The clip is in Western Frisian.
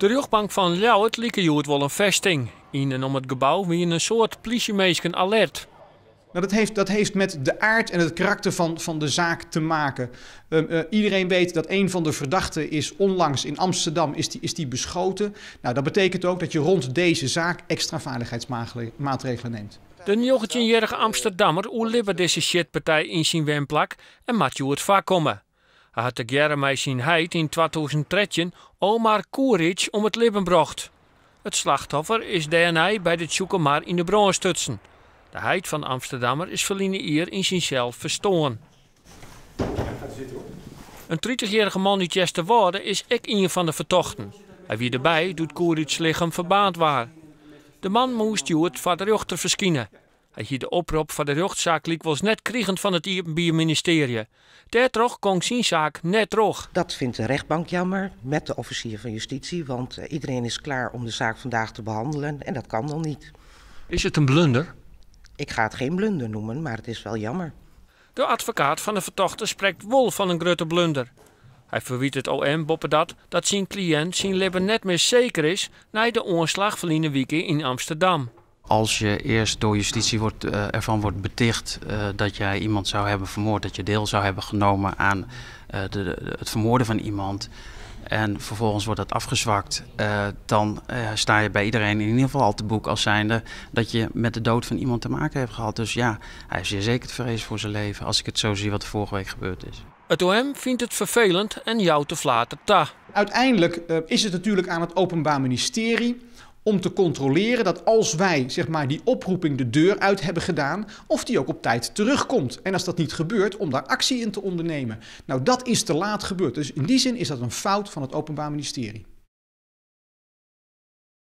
De rjochtbank fan Ljouwert like hjoed wol in festing. Yn en om it gebou wiene in soad plysjeminsken alert. Nou, dat heeft met de aard en het karakter van de zaak te maken. Iedereen weet dat een van de verdachten is onlangs in Amsterdam is die beschoten. Nou, dat betekent ook dat je rond deze zaak extra veiligheidsmaatregelen neemt. De 19-jarige Amsterdammer oerlibbe dizze sjitpartij yn syn wenplak en moat hjoed foarkomme. Hy hat tegearre mei syn heit yn 2013 Omar Koeric om it libben brocht. It slachtoffer is dêrnei by de Tsjûkemar yn de brân stutsen. De heit fan Amsterdammer is ferline jier yn syn sel ferstoarn. In 30-jarige man út Easterwâlde is ek ien fan de fertochten. Hy wie derby doe't Koeric lichem ferbaarnd waard. De man moast hjoed foar de rjochter ferskine. Hy hie de oprop foar de rjochtsaak lykwols net krigen fan it Iepenbier Ministearje. Dêrtroch kaam syn saak net troch. Dat vindt de rechtbank jammer met de officier van justitie, want iedereen is klaar om de zaak vandaag te behandelen en dat kan dan niet. Is it in blunder? Ik ga het geen blunder noemen, maar het is wel jammer. De advokaat fan de fertochte sprekt wol fan in grutte blunder. Hy ferwyt it OM boppedat dat syn kliïnt syn libben net mear seker is nei de oanslach ferline wike yn Amsterdam. Als je eerst door justitie ervan wordt beticht dat jij iemand zou hebben vermoord, dat je deel zou hebben genomen aan het vermoorden van iemand, en vervolgens wordt dat afgezwakt, dan sta je bij iedereen in ieder geval al te boek als zijnde dat je met de dood van iemand te maken hebt gehad. Dus ja, hij is zeer zeker te vrezen voor zijn leven als ik het zo zie wat er vorige week gebeurd is. It OM fynt it ferfelend en jout de flater ta. Uiteindelijk is het natuurlijk aan het Openbaar Ministerie om te controleren dat als wij, zeg maar, die oproeping de deur uit hebben gedaan, of die ook op tijd terugkomt. En als dat niet gebeurt, om daar actie in te ondernemen. Nou, dat is te laat gebeurd. Dus in die zin is dat een fout van het Openbaar Ministerie.